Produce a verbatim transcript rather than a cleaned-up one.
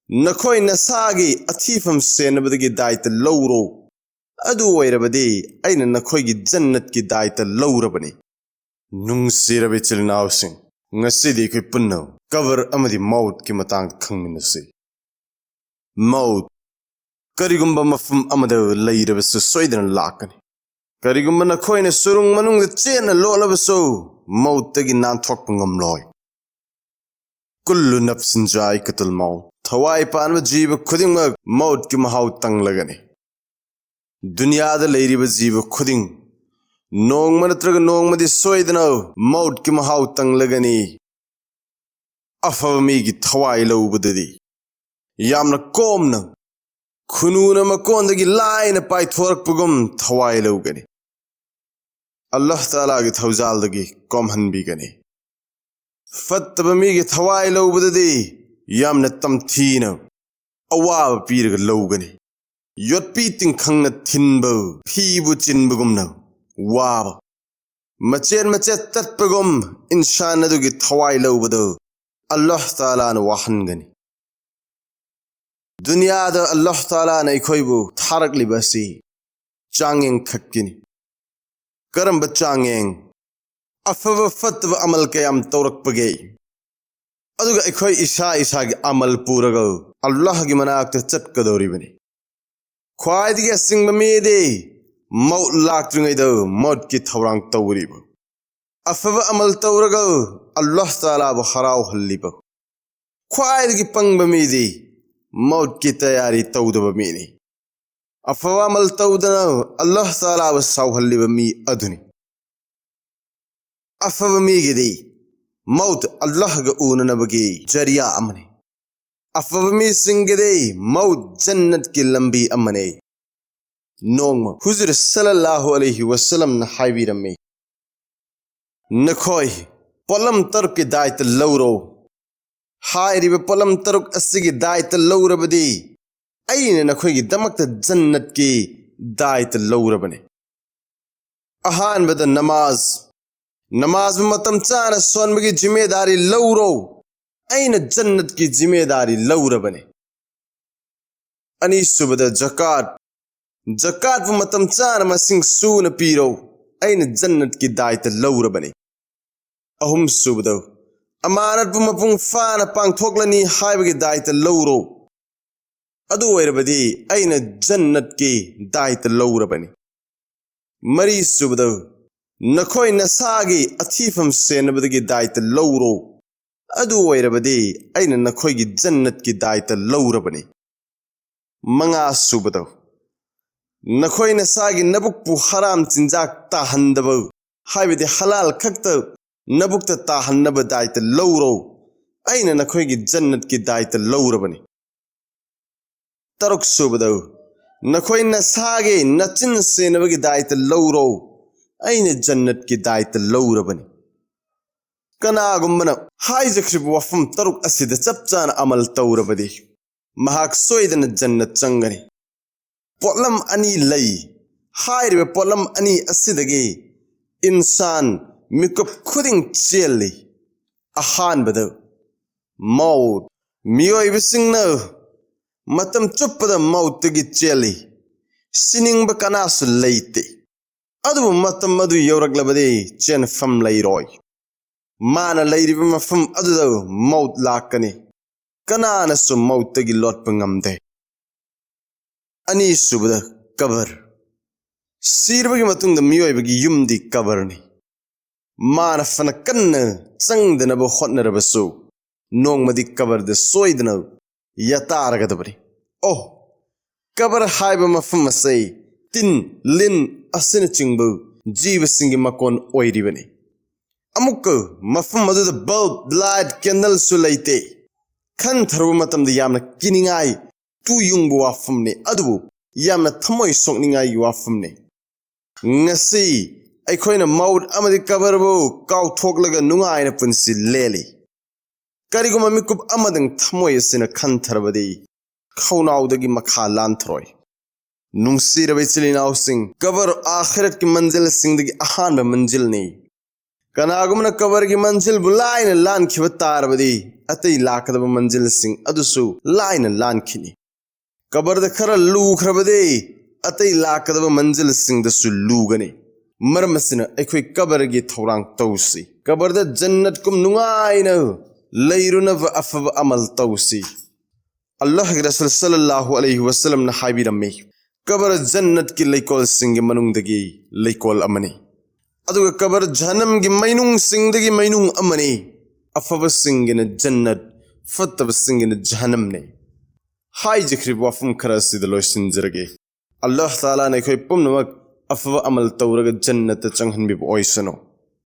ꯅꯈꯣꯏ ꯅꯁꯥꯒꯤ ꯑꯊꯤꯐꯝ ꯁꯦꯟꯅꯕꯗꯒꯤ ꯗꯥꯏꯇ ꯂꯧꯔꯣ꯫ ꯑꯗꯨ ꯑꯣꯏꯔꯕꯗꯤ ꯑꯩꯅ ꯅꯈꯣꯏꯒꯤ ꯖꯟꯅꯠꯀꯤ ꯗꯥꯏꯇ ꯂꯧꯔꯕꯅꯤ꯫ ꯅꯨꯡꯁꯤꯔꯕ ꯏꯆꯤꯜ ꯏꯅꯥꯎꯁꯤꯡ, ꯉꯁꯤꯗꯤ ꯑꯩꯈꯣꯏ ꯄꯨꯟꯅ ꯀꯕꯔ ꯑꯃꯗꯤ ꯃꯧꯠꯀꯤ ꯃꯇꯥꯡꯗ ꯈꯪꯃꯤꯟꯅꯁꯤ꯫ ꯃꯧꯠ ꯀꯔꯤꯒꯨꯝꯕ ꯃꯐꯝ ꯑꯃꯗ ꯂꯩꯔꯕꯁꯨ ꯁꯣꯏꯗꯅ ꯂꯥꯛꯀꯅꯤ꯫ ꯀꯔꯤꯒꯨꯝꯕ ꯅꯈꯣꯏꯅ ꯁꯨꯔꯨꯡ ꯃꯅꯨꯡꯗ ꯆꯦꯠꯅ ꯂꯣꯠꯂꯕꯁꯨ ꯃꯧꯠꯇꯒꯤ ꯅꯥꯟꯊꯣꯛꯄ ꯉꯝꯂꯣꯏ꯫ ꯀꯨꯜꯂꯨ ꯅꯐꯁꯤꯟ ꯖꯥꯏꯀꯇꯨꯜ ꯃꯧꯠ, ꯊꯋꯥꯏ ꯄꯥꯟꯕ ꯖꯤꯕ ꯈꯨꯗꯤꯡꯃꯛ ꯃꯧꯠꯀꯤ ꯃꯍꯥꯎ ꯇꯪꯂꯒꯅꯤ꯫ ꯗꯨꯅꯤꯌꯥꯗ ꯂꯩꯔꯤꯕ ꯖꯤꯕ ꯈꯨꯗꯤꯡ ꯅꯣꯡꯃ ꯅꯠꯇ꯭ꯔꯒ ꯅꯣꯡꯃꯗꯤ ꯁꯣꯏꯗꯅ ꯃꯧꯠꯀꯤ ꯃꯍꯥꯎ ꯇꯪꯂꯒꯅꯤ꯫ ꯑꯐꯕ ꯃꯤꯒꯤ ꯊꯋꯥꯏ ꯂꯧꯕꯗꯗꯤ ꯌꯥꯝꯅ ꯀꯣꯝꯅ ꯈꯨꯅꯨꯅ ꯃꯀꯣꯟꯗꯒꯤ ꯂꯥꯏꯅ ꯄꯥꯏꯊꯣꯔꯛꯄꯒꯨꯝ ꯊꯋꯥꯏ ꯂꯧꯒꯅꯤ꯫ ꯑꯜꯂꯥꯍ ꯇꯥꯂꯥꯒꯤ ꯊꯧꯖꯥꯜꯗꯒꯤ ꯀꯣꯝꯍꯟꯕꯤꯒꯅꯤ꯫ ꯐꯠꯇꯕ ꯃꯤꯒꯤ ꯊꯋꯥꯏ ꯂꯧꯕꯗꯗꯤ ꯌꯥꯝꯅ ꯇꯝꯊꯤꯅ ꯑꯋꯥꯕ ꯄꯤꯔꯒ ꯂꯧꯒꯅꯤ꯫ ꯌꯣꯠꯄꯤ ꯇꯤꯡꯈꯪꯅ ꯊꯤꯟꯕ ꯐꯤꯕꯨ ꯆꯤꯟꯕꯒꯨꯝꯅ ꯋꯥꯕ, ꯃꯆꯦꯠ ꯃꯆꯦꯠ ꯇꯠꯄꯒꯨꯝ ꯏꯟꯁꯥꯟ ꯑꯗꯨꯒꯤ ꯊꯋꯥꯏ ꯂꯧꯕꯗꯨ ꯑꯜꯂꯥꯍ ꯇꯥꯂꯥꯅ ꯋꯥꯍꯟꯒꯅꯤ꯫ ꯗꯨꯅꯤꯌꯥꯗ ꯑꯜꯂꯥꯍ ꯇꯥꯂꯥꯅ ꯑꯩꯈꯣꯏꯕꯨ ꯊꯥꯔꯛꯂꯤꯕ ꯑꯁꯤ ꯆꯥꯡꯌꯦꯡ ꯈꯛꯀꯤꯅꯤ꯫ ꯀꯔꯝꯕ ꯆꯥꯡꯌꯦꯡ? ꯑꯐꯕ ꯐꯠꯇꯕ ꯑꯃꯜ ꯀꯌꯥꯝ ꯇꯧꯔꯛꯄꯒꯦ? ꯑꯗꯨꯒ ꯑꯩꯈꯣꯏ ꯏꯁꯥ ꯏꯁꯥꯒꯤ ꯑꯃꯜ ꯄꯨꯔꯒ ꯑꯜꯂꯥꯍꯒꯤ ꯃꯅꯥꯛꯇ ꯆꯠꯀꯗꯧꯔꯤꯕꯅꯤ꯫ ꯈ꯭ꯋꯥꯏꯗꯒꯤ ꯑꯁꯤꯡꯕ ꯃꯤꯗꯤ ꯃꯧꯠ ꯂꯥꯛꯇ꯭ꯔꯤꯉꯩꯗ ꯃꯧꯠꯀꯤ ꯊꯧꯔꯥꯡ ꯇꯧꯔꯤꯕ, ꯑꯐꯕ ꯑꯃꯜ ꯇꯧꯔꯒ ꯑꯜꯂꯥꯍ ꯇꯥꯂꯥꯕꯨ ꯍꯔꯥꯎꯍꯜꯂꯤꯕ꯫ ꯈ꯭ꯋꯥꯏꯗꯒꯤ ꯄꯪꯕ ꯃꯤꯗꯤ ꯃꯧꯠꯀꯤ ꯇꯌꯥꯔꯤ ꯇꯧꯗꯕ ꯃꯤꯅꯤ꯫ ꯑꯐꯕ ꯑꯃꯜ ꯇꯧꯗꯅ ꯑꯜꯂꯥꯍ ꯇꯥꯂꯥꯕꯨ ꯁꯥꯎꯍꯜꯂꯤꯕ ꯃꯤ ꯑꯗꯨꯅꯤ꯫ ꯑꯐꯕ ꯃꯤꯒꯤꯗꯤ ꯃꯧꯠ ꯑꯜꯂꯥꯍꯒ ꯎꯅꯅꯕꯒꯤ ꯖꯔꯤꯌꯥ ꯑꯃꯅꯤ꯫ ꯑꯐꯕ ꯃꯤꯁꯤꯡꯒꯤꯗꯤ ꯃꯧꯠ ꯖꯟꯅꯠꯀꯤ ꯂꯝꯕꯤ ꯑꯃꯅꯤ꯫ ꯅꯣꯡꯃ ꯍꯨꯖꯨꯔ ꯁꯜꯂꯜꯂꯥꯍꯨ ꯑꯂꯩꯍꯤ ꯋꯁꯜꯂꯝꯅ ꯍꯥꯏꯕꯤꯔꯝꯃꯤ, "ꯅꯈꯣꯏ ꯄꯣꯠꯂꯝ ꯇꯔꯨꯛꯀꯤ ꯗꯥꯏꯇ ꯂꯧꯔꯣ꯫ ꯍꯥꯏꯔꯤꯕ ꯄꯣꯠꯂꯝ ꯇꯔꯨꯛ ꯑꯁꯤꯒꯤ ꯗꯥꯏꯇ ꯂꯧꯔꯕꯗꯤ ꯑꯩꯅ ꯅꯈꯣꯏꯒꯤꯗꯃꯛꯇ ꯖꯟꯅꯠꯀꯤ ꯗꯥꯏꯇ ꯂꯧꯔꯕꯅꯤ꯫ ꯑꯍꯥꯟꯕꯗ ꯅꯃꯥꯖ, ꯅꯃꯥꯖꯕꯨ ꯃꯇꯝ ꯆꯥꯅ ꯁꯣꯟꯕꯒꯤ ꯖꯤꯝꯃꯦꯗꯥꯔꯤ ꯂꯧꯔꯣ꯫ ꯑꯩꯅ ꯖꯟꯅꯠꯀꯤ ꯖꯤꯝꯃꯦꯗꯥꯔꯤ ꯂꯧꯔꯕꯅꯤ꯫ ꯑꯅꯤꯁꯨꯕꯗ ꯖꯀꯥꯠ, ꯖꯀꯥꯠꯄꯨ ꯃꯇꯝ ꯆꯥꯅ ꯃꯁꯤꯡ ꯁꯨꯅ ꯄꯤꯔꯣ, ꯑꯩꯅ ꯖꯟꯅꯠꯀꯤ ꯗꯥꯏꯇ ꯂꯧꯔꯕꯅꯤ꯫ ꯑꯍꯨꯝꯁꯨꯕꯗ ꯑꯃꯥꯅꯠꯄꯨ ꯃꯄꯨꯡ ꯐꯥꯅ ꯄꯥꯡꯊꯣꯛꯂꯅꯤ ꯍꯥꯏꯕꯒꯤ ꯗꯥꯏꯇ ꯂꯧꯔꯣ, ꯑꯗꯨ ꯑꯣꯏꯔꯕꯗꯤ ꯑꯩꯅ ꯖꯟꯅꯠꯀꯤ ꯗꯥꯏꯇ ꯂꯧꯔꯕꯅꯤ꯫ ꯃꯔꯤꯁꯨꯕꯗ ꯅꯈꯣꯏ ꯅꯁꯥꯒꯤ ꯑꯊꯤꯐꯝ ꯁꯦꯟꯅꯕꯗꯒꯤ ꯗꯥꯏꯇ ꯂꯧꯔꯣ, ꯑꯗꯨ ꯑꯣꯏꯔꯕꯗꯤ ꯑꯩꯅ ꯅꯈꯣꯏꯒꯤ ꯖꯟꯅꯠꯀꯤ ꯗꯥꯏꯇ ꯂꯧꯔꯕꯅꯤ꯫ ꯃꯉꯥꯁꯨꯕꯗ ꯅꯈꯣꯏ ꯅꯁꯥꯒꯤ ꯅꯕꯨꯛꯄꯨ ꯍꯔꯥꯝ ꯆꯤꯟꯖꯥꯛ ꯇꯥꯍꯟꯗꯕ, ꯍꯥꯏꯕꯗꯤ ꯍꯂꯥꯜ ꯈꯛꯇ ꯅꯕꯨꯛꯇ ꯇꯥꯍꯟꯅꯕ ꯗꯥꯏꯇ ꯂꯧꯔꯣ, ꯑꯩꯅ ꯅꯈꯣꯏꯒꯤ ꯖꯟꯅꯠꯀꯤ ꯗꯥꯏꯇ ꯂꯧꯔꯕꯅꯤ꯫ ꯇꯔꯨꯛꯁꯨꯕꯗ ꯅꯈꯣꯏ ꯅꯁꯥꯒꯤ ꯅꯆꯤꯟ ꯁꯦꯟꯅꯕꯒꯤ ꯗꯥꯏꯇ ꯂꯧꯔꯣ, ꯑꯩꯅ ꯖꯟꯅꯠꯀꯤ ꯗꯥꯏꯇ ꯂꯧꯔꯕꯅꯤ꯫ ꯀꯅꯥꯒꯨꯝꯕꯅ ꯍꯥꯏꯖꯈ꯭ꯔꯤꯕ ꯋꯥꯐꯝ ꯇꯔꯨꯛ ꯑꯁꯤꯗ ꯆꯞ ꯆꯥꯅ ꯑꯃꯜ ꯇꯧꯔꯕꯗꯤ ꯃꯍꯥꯛ ꯁꯣꯏꯗꯅ ꯖꯟꯅꯠ ꯆꯪꯒꯅꯤ꯫ ꯄꯣꯠꯂꯝ ꯑꯅꯤ ꯂꯩ꯫ ꯍꯥꯏꯔꯤꯕ ꯄꯣꯠꯂꯝ ꯑꯅꯤ ꯑꯁꯤꯗꯒꯤ ꯏꯟꯁꯥꯟ, ꯃꯤꯀꯨꯞ ꯈꯨꯗꯤꯡ ꯆꯦꯜꯂꯤ꯫ ꯑꯍꯥꯟꯕꯗ ꯃꯧꯠ꯫ ꯃꯤꯑꯣꯏꯕꯁꯤꯡꯅ ꯃꯇꯝ ꯆꯨꯞꯄꯗ ꯃꯧꯠꯇꯒꯤ ꯆꯦꯜꯂꯤ꯫ ꯁꯤꯅꯤꯡꯕ ꯀꯅꯥꯁꯨ ꯂꯩꯇꯦ꯫ ꯑꯗꯨꯕꯨ ꯃꯇꯝ ꯑꯗꯨ ꯌꯧꯔꯛꯂꯕꯗꯤ ꯆꯦꯟꯐꯝ ꯂꯩꯔꯣꯏ꯫ ꯃꯥꯅ ꯂꯩꯔꯤꯕ ꯃꯐꯝ ꯑꯗꯨꯗ ꯃꯧꯠ ꯂꯥꯛꯀꯅꯤ꯫ ꯀꯅꯥꯅꯁꯨ ꯃꯧꯠꯇꯒꯤ ꯂꯣꯠꯄ ꯉꯝꯗꯦ꯫ ꯑꯅꯤꯁꯨꯕꯗ ꯀꯕꯔ꯫ ꯁꯤꯔꯕꯒꯤ ꯃꯇꯨꯡꯗ ꯃꯤꯑꯣꯏꯕꯒꯤ ꯌꯨꯝꯗꯤ ꯀꯕꯔꯅꯤ꯫ ꯃꯥꯅ ꯐꯅ ꯀꯟꯅ ꯆꯪꯗꯅꯕ ꯍꯣꯠꯅꯔꯕꯁꯨ ꯅꯣꯡꯃꯗꯤ ꯀꯕꯔꯗ ꯁꯣꯏꯗꯅ ꯌꯥꯇꯥꯔꯒꯗꯕꯅꯤ꯫ ꯑꯣ, ꯀꯕꯔ ꯍꯥꯏꯕ ꯃꯐꯝ ꯑꯁꯤ ꯇꯤꯟ, ꯂꯤꯟ ꯑꯁꯤꯅꯆꯤꯡꯕ ꯖꯤꯕꯁꯤꯡꯒꯤ ꯃꯀꯣꯟ ꯑꯣꯏꯔꯤꯕꯅꯤ꯫ ꯑꯃꯨꯛꯀ ꯃꯐꯝ ꯑꯗꯨꯗ ꯕꯜꯕ, ꯂꯥꯏꯠ, ꯀꯦꯟꯗꯜꯁꯨ ꯂꯩꯇꯦ꯫ ꯈꯟꯊꯔꯨꯕ ꯃꯇꯝꯗ ꯌꯥꯝꯅ ꯀꯤꯅꯤꯡꯉꯥꯏ, ꯇꯨ ꯌꯨꯡꯕ ꯋꯥꯐꯝꯅꯤ, ꯑꯗꯨꯕꯨ ꯌꯥꯝꯅ ꯊꯃꯣꯏ ꯁꯣꯛꯅꯤꯡꯉꯥꯏꯒꯤ ꯋꯥꯐꯝꯅꯤ꯫ ꯉꯁꯤ ꯑꯩꯈꯣꯏꯅ ꯃꯧꯠ ꯑꯃꯗꯤ ꯀꯕꯔꯕꯨ ꯀꯥꯎꯊꯣꯛꯂꯒ ꯅꯨꯡꯉꯥꯏꯅ ꯄꯨꯟꯁꯤ ꯂꯦꯜꯂꯤ꯫ ꯀꯔꯤꯒꯨꯝꯕ ꯃꯤꯀꯨꯞ ꯑꯃꯗꯪ ꯊꯃꯣꯏ ꯑꯁꯤꯅ ꯈꯟꯊꯔꯕꯗꯤ ꯈꯧꯅꯥꯎꯗꯒꯤ ꯃꯈꯥ ꯂꯥꯟꯊꯔꯣꯏ꯫ ꯅꯨꯡꯁꯤꯔꯕ ꯏꯆꯤꯜ ꯏꯅꯥꯎꯁꯤꯡ, ꯀꯕꯔ ꯑꯥꯈꯤꯔꯠꯀꯤ ꯃꯟꯖꯤꯜꯁꯤꯡꯗꯒꯤ ꯑꯍꯥꯟꯕ ꯃꯟꯖꯤꯜꯅꯤ꯫ ꯀꯅꯥꯒꯨꯝꯕꯅ ꯀꯕꯔꯒꯤ ꯃꯟꯖꯤꯜꯕꯨ ꯂꯥꯏꯅ ꯂꯥꯟꯈꯤꯕ ꯇꯥꯔꯕꯗꯤ ꯑꯇꯩ ꯂꯥꯛꯀꯗꯕ ꯃꯟꯖꯤꯜꯁꯤꯡ ꯑꯗꯨꯁꯨ ꯂꯥꯏꯅ ꯂꯥꯟꯈꯤꯅꯤ꯫ ꯀꯕꯔꯗ ꯈꯔ ꯂꯨꯈ꯭ꯔꯕꯗꯤ ꯑꯇꯩ ꯂꯥꯛꯀꯗꯕ ꯃꯟꯖꯤꯜꯁꯤꯡꯗꯁꯨ ꯂꯨꯒꯅꯤ꯫ ꯃꯔꯝ ꯑꯁꯤꯅ ꯑꯩꯈꯣꯏ ꯀꯕꯔꯒꯤ ꯊꯧꯔꯥꯡ ꯇꯧꯁꯤ꯫ ꯀꯕꯔꯗ ꯖꯟꯅꯠꯀꯨꯝ ꯅꯨꯡꯉꯥꯏꯅ ꯂꯩꯔꯨꯅꯕ ꯑꯐꯕ ꯑꯃꯜ ꯇꯧꯁꯤ꯫ ꯑꯜꯂꯥꯍꯒꯤ ꯔꯁꯨꯜ ꯁꯜꯂꯜꯂꯥꯍꯨ ꯑꯂꯩꯍꯤ ꯋꯁꯜꯂꯝꯅ ꯍꯥꯏꯕꯤꯔꯝꯃꯤ, "ꯀꯕꯔ ꯖꯟꯅꯠꯀꯤ ꯂꯩꯀꯣꯜꯁꯤꯡꯒꯤ ꯃꯅꯨꯡꯗꯒꯤ ꯂꯩꯀꯣꯜ ꯑꯃꯅꯤ, ꯑꯗꯨꯒ ꯀꯕꯔ ꯖꯍꯟꯅꯝꯒꯤ ꯃꯩꯅꯨꯡꯁꯤꯡꯗꯒꯤ ꯃꯩꯅꯨꯡ ꯑꯃꯅꯤ꯫ ꯑꯐꯕꯁꯤꯡꯒꯤꯅ ꯖꯟꯅꯠ, ꯐꯠꯇꯕꯁꯤꯡꯒꯤꯅ ꯖꯍꯟꯅꯝꯅꯤ"꯫ ꯍꯥꯏꯖꯈ꯭ꯔꯤꯕ ꯋꯥꯐꯝ ꯈꯔ ꯑꯁꯤꯗ ꯂꯣꯏꯁꯤꯟꯖꯔꯒꯦ꯫ ꯑꯜꯂꯥꯍ ꯇꯥꯂꯥꯅ ꯑꯩꯈꯣꯏ ꯄꯨꯝꯅꯃꯛ ꯑꯐꯕ ꯑꯃꯜ ꯇꯧꯔꯒ ꯖꯟꯅꯠꯇ ꯆꯪꯍꯟꯕꯤꯕ ꯑꯣꯏꯁꯅꯨ꯫